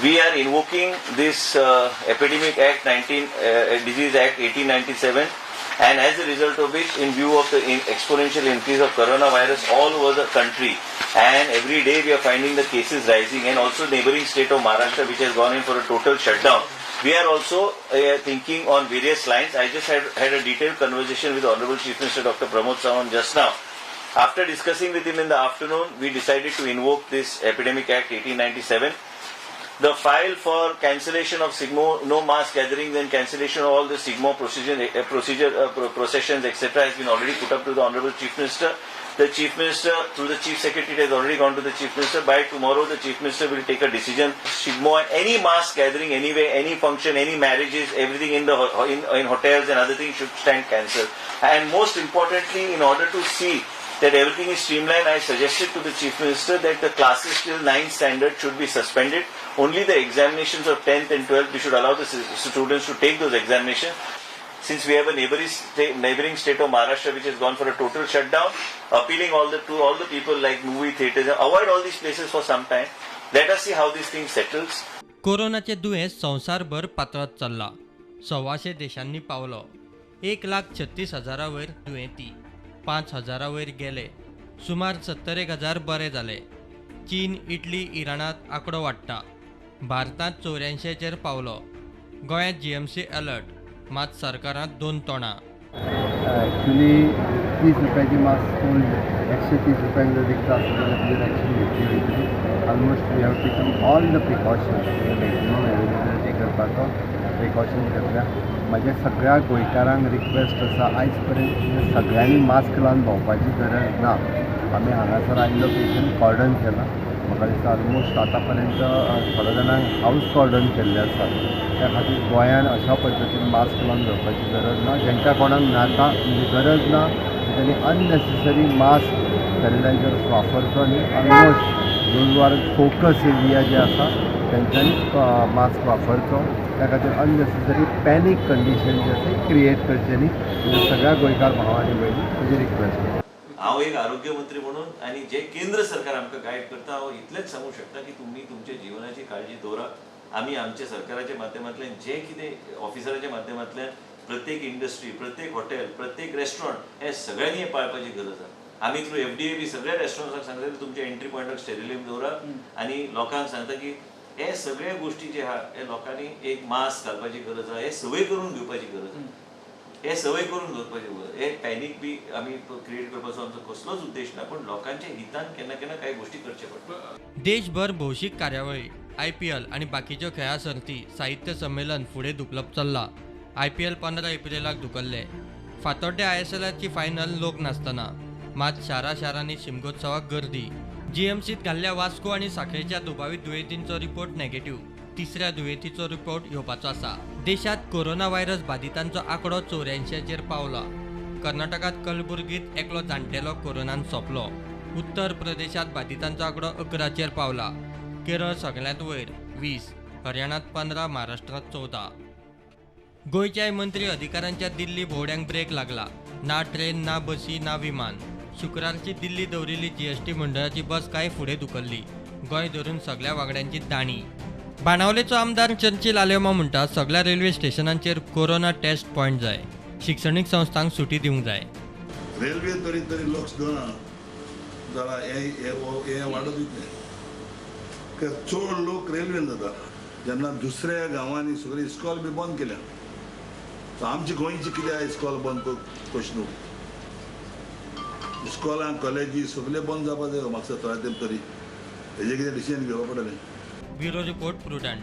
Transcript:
We are invoking this Epidemic Act 19 Disease Act 1897, and as a result of which, in view of the exponential increase of coronavirus all over the country, and every day we are finding the cases rising, and also neighboring state of Maharashtra, which has gone in for a total shutdown. We are also thinking on various lines. I just had a detailed conversation with Honorable Chief Minister Dr. Pramod Sawant just now. After discussing with him in the afternoon, we decided to invoke this Epidemic Act 1897. The file for cancellation of Shigmo, no mass gatherings and cancellation of all the Shigmo processions, etc. has been already put up to the Honorable Chief Minister. The Chief Minister, through the Chief Secretary, has already gone to the Chief Minister. By tomorrow, the Chief Minister will take a decision. Shigmo and any mass gathering, anyway, any function, any marriages, everything in hotels and other things should stand cancelled. And most importantly, in order to see that everything is streamlined, I suggested to the Chief Minister that the classes till 9th standard should be suspended. Only the examinations of 10th and 12th, we should allow the students to take those examinations. Since we have a neighboring state of Maharashtra which has gone for a total shutdown, appealing all the to all the people like movie theatres, avoid all these places for some time. Let us see how this thing settles. कोरोनाचें दुयेंस संवसारभर पातळत चल्लां. सव्वाशे देशांनी पावलो. 1,36,000 वयर दुयेंती, 5,000 वयर गेले, सुमार 71,000 बरे जाले. चीन, इटली, इराणांत आंकडो वाडटा. भारतांत 84चेर पावलो. गोंयांत जीएमसी अलर्ट, मात सरकारांत दोन तोंडां. ॲक्च्युली 30 रुपयाची मास्क कोण 130 रुपयांक जर विकता आसत जाल्यार तुजी एक्शन घेतली वयतली. Almost we have taken all the precautions, maximum availability करपाचो प्रिकॉशन घेतल्या. म्हज्या सगळ्या गोंयकारांक रिक्वेस्ट आसा, आयज पर्यंत सगळ्यांनी मास्क लावन भोंवपाची गरज ना. आमी हांगासर आयिल्लो पेशंट कॉर्डन केला. म्हाका दिसता ऑलमोस्ट आतां पर्यंत थोड्या जाणांक हावज कॉर्डन केल्ले आसा. त्या खातीर गोंयान अशा पद्दतीन मास्क लावन भोंवपाची गरज ना. जांकां कोणाक नाका, म्हणजे गरज ना, तांणी अननेसेसरी मास्क सॅनिटायझर्स वापरचो न्ही. Almost those are focus area जे आसा तेंच्यांनी मास्क वापरचो. त्या खातीर अननेसेसरी पॅनीक कंडिशन जे आसा क्रिएट करचें न्ही. म्हणजे सगळ्या गोंयकार भाव आनी भयणी, म्हजी रिक्वेस्ट. हांव एक आरोग्य मंत्री म्हणून आनी जे केंद्र सरकार आमकां गायड करता, हांव इतलेंच सांगूंक शकता की तुमी तुमच्या जिवनाची काळजी दवरा. आमी आमच्या सरकाराच्या माध्यमांतल्यान, जे कितें ऑफिसराच्या माध्यमांतल्यान प्रत्येक इंडस्ट्री, प्रत्येक हॉटेल, प्रत्येक रेस्टॉरंट हे सगळ्यांनी हें पाळपाची गरज आसा. आमी थ्रू एफडीए बी सगळ्या रेस्टॉरंट्सांक सांगता की तुमच्या एंट्री पॉयंटाक स्टेरिलियम दवरा आनी लोकांक सांगता की हे सगळे गोश्टी जे आहा, हे लोकांनी एक मास्क घालपाची गरज आहा, हे संवय करून घेवपाची गरज आहा. हे संवय करून घेवपाची गरज. हे पॅनीक बी आमी क्रिएट करपाचो आमचो कसलोच उद्देश ना, पूण लोकांच्या हितान केन्ना केन्ना कांय गोश्टी करचे पडटा. देशभर भौशीक कार्यावळी, आयपीएल आनी बाकीच्यो खेळां सर्ती, साहित्य संमेलन फुडें धुकलप चल्लां. आयपीएल 15 एप्रिलाक धुकल्ले. फातोड्डे आयएसएलाची फायनल लोक नासतना, मात शारा शारांनी शिमगोत्सवाक गर्दी. जीएमसीत घाल्ल्या वास्को आनी साखळेच्या दुबावीत दुयेंतींचो रिपोर्ट नेगेटिव्ह. तिसऱ्या दुयेंतीचो रिपोर्ट येवपाचो आसा. देशात कोरोना व्हायरस बादितांचो आंकडो 84चेर पावला. कर्नाटकात कलबुर्गीत एकलो जाणटेलो कोरोनान सोंपलो. उत्तर प्रदेशात बादितांचो आंकडो 11चेर पावला. केरळ सगल्यांत वयर 20, हरियाणात 15, महाराष्ट्रात 14. गोंयच्याय मंत्री अधिकाऱ्यांच्या दिल्ली भोंवड्यांक ब्रेक लागला. ना ट्रेन, ना बसी, ना विमान. शुक्रारची दिल्ली दवरिल्ली जीएसटी मंडळाची बसकाय फुडें धुकल्ली. गोंय धरून सगल्या वांगड्यांची दाणी. बाणावलेचो आमदार चर्चिल आलेमांव म्हणटा, सगल्या रेल्वे स्टेशनांचेर कोरोना टेस्ट पॉयंट जाय. शिक्षणीक संस्थांक सुटी दिवंक जाय. रेल्वे तरी तरी लक्ष दिना जाल्यार हे वाडत वयतलें, कित्याक चड लोक रेल्वेन जाता. जेन्ना दुसऱ्या गांवांनी सगळीं इस्कॉल बी बंद केल्या, सो आमची गोंयची कित्याक इस्कॉल बंद कशें न्हू? इस्कॉलां, कॉलेजी सगळे बंद जावपा जाय म्हाका थोड्या तेंप तरी. हेजें कितें डिसिजन घेवपा पडटलें. Bureau report, prudent.